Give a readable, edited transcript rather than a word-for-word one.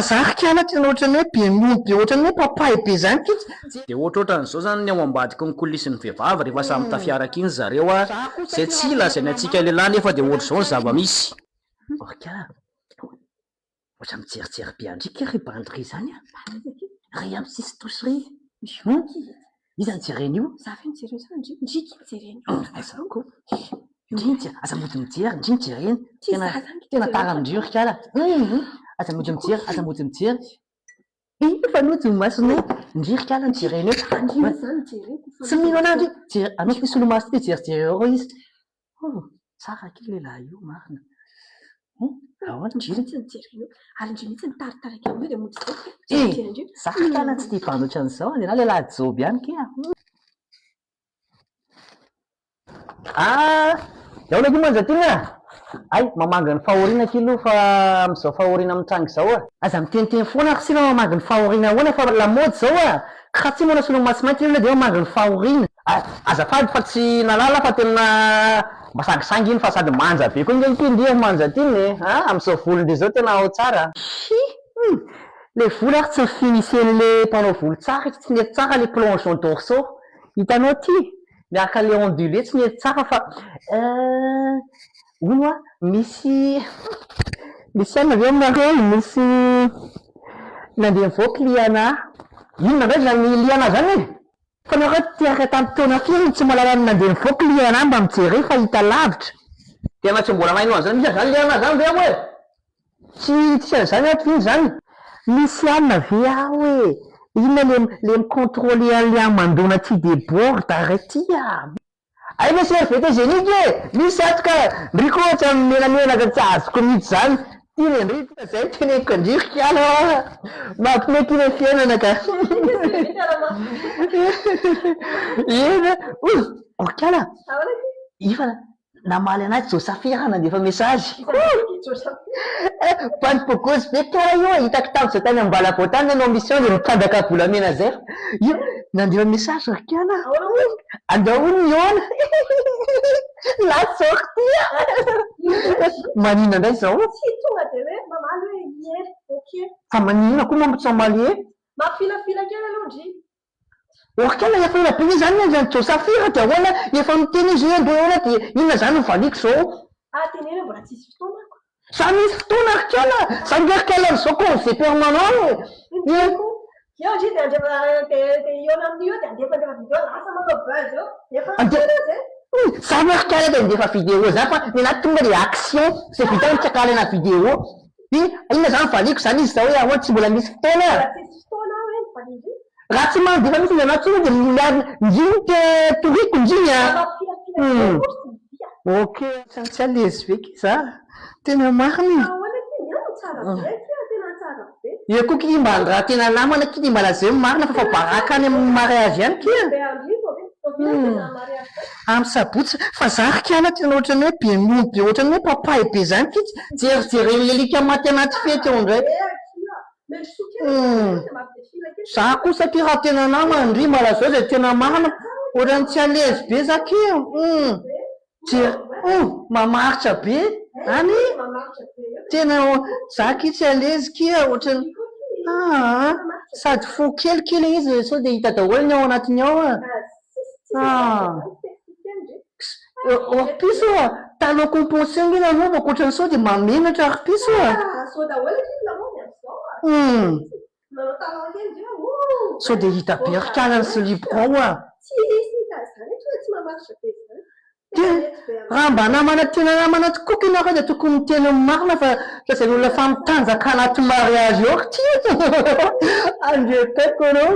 Za ry kiala tena ohatran'ny hoe be nono be ohatran'ny hoe papay be zany kitsy. Dia ohatrohatran'izao zany ny ao ambadiky ny coulisses-n'ny vehivavy rehefa samy tafiaraka iny zareo a, izay tsy lazainy antsika lehilahy nefa dia ohatr'izao ny zava-misy. Ry kiala, ohatran'ny mijerijery be andriaka ry bandy ry zany a! Ry amin'ny sisintosy ry, hum! Iza no jerena io? Za ve no jerena sa ndry? Ndry no jerena io. Aiza koa? Ndry ny aza mody mijery, ndry ny jerena. Tsy Tena za zany tena tara amin-dry ry kala. Hum aza mody mijery, aza mody mijery. Efa nody ny masonay. Ndry ry kala ny jerena eo. Ndry mihitsy zany no jereko fa Tsy mino anah ndry. Jery, anao ty solomaso ty jerijereo ao izy. Oh, tsara akia lehilahy io marina. Hum, ahoana ndry? Ndry mihitsy no jerena eo. Ary ndry mihitsy mitaritarika amin'io dia mody zay. Eh, Jerena ndry. za ry kala tsy tia bandy ohatran'izao, ny anah lehilahy joby ihany kia. Ah! Ahoana akia Manjatiana a? Hay, mamangy ny fahoriana akia aloha fa amin'izao fahoriana mitranga izao a! Aza miteniteny foana ry sima mamangy ny fahoriana ahoana fa lamaody izao a! Ka tsy manao solomaso mainty ny olona dia mamangy ny fahoriana. Ah! Azafady fa tsy nahalala fa tena mba sangisangy iny fa sady manja be koa nge ity ndry ry Manjatiana e! Ah! Amin'izao volon-dry izao tena ao tsara. Hi! Hum! Le volo ary tsy ni-finissen'le mpanao volo tsara, tsy nety tsara le plongeon dorsaux. Hitanao ty? Miaraka le ondulé tsy mety tsara fa euh hono hoa misy misy anona ve aminareo any misy nandeha nivoaka Liana inona ndray zany Liana zany e? Fa nareo teraka tamin'ny taona firy no tsy mahalala ny nandeha nivoaka Liana mba mijere fa hita lavitra. Tena tsy mbola naheno an'izany mihitsy aho zany Liana zany ve aho e? Tsy tsisy an'izany ato iny zany. Misy anona ve aho e? Inona le le mi-controler an'le hamandona tsy deborde ary ty a! Hay ve serviette hygiénique e! Misy ato ka! Ndry koa ohatran'ny menamenatra tsy azoko mihitsy zany! Tiany ndry ty fa zay no teneniko an-dry ry kiala a! Mampime ty le fiainana ka! Eny e! Oy! Ry kiala! Efa Namaly anah Josafira nandefa message. Bandy bogosy be kara io e, hitako tamin'izay tany Ambalavao tany nanao mission dia nitrandraka volamena zay fa io nandefa message ry kiana andao hono hihaona la sortie maninona indray izao? Tsy tonga dia hoe mamaly hoe ie, ok. Fa maninona koa moa tsy mamaly ie? Mampilafila kely aloha ndry. Or kala efa ela be ve zany ny an'i Josafira dia ahoana efa niteny izy hoe andeha ahoana dia inona zany no valiako zao? Ah teneno hoe mbola tsisy fotoana ako. Za misy fotoana ry kala! Za nge ry kala amizao congé permanent e! Tiako. Eo ndry dia andefa dia dia hihaona amin'io eo dia andefa andefa vidéo lasa manao buzz eo. Efa fotoana aza e. Za nge ry kala dia andefa vidéo za fa nenahy tonga dia action zay vita eo mitsakalana vidéo. Dia inona zany valiako zany izy zao hoe ahoana tsy mbola misy fotoana? Mbola tsisy fotoana aho hoe valian-dry. Raha tsy mandefa mihitsy izy anao tonga dia miarina ndry ny te toriko ndry a! Mampilafila be ory sy ny dia. Ok ohatran'ny tsy à l'aise be ki za, tena marina e! Fa ahoana ki ny ahy tsara be akia, tena tsara be. Eo koa ki mba raha tena namana ki dia mba lazao ny marina fa fa baraka any amin'ny mariage any ki a! Be andrivo ve? Oviana ve zany mariage zany? Amin'ny sabotsy, fa za ry kiala tena ohatran'ny hoe be nono be ohatran'ny hoe papay be zany ki, jerijeren'ny alika maty anaty fety eo indray. Be akia! Humm! Za kosa aky raha tena namana ndry mba lazao zay tena marina, ohatran'ny tsy à l'aise be za aky e! Humm! Jery humm! Mamaritra be any tena za aky tsy à l'aise aky e, ohatran'ny aa! Sady fo kely kely ilay izy sao dia hita daholo ny ao anatiny ao e! Aa! Ry piso a! Talon compensé ange nanaovako ohatran'ny sao dia mahamenatra ry piso a! Humm! Sao dia hita be ry kala ny slipoko ao a! Dia raha mba namana tena namana tokoa kay nareo dia tokony miteny ny marina fa lazain'ny olona fa mitanjaka anaty mariage eo ry ty! Andriakaiko anao!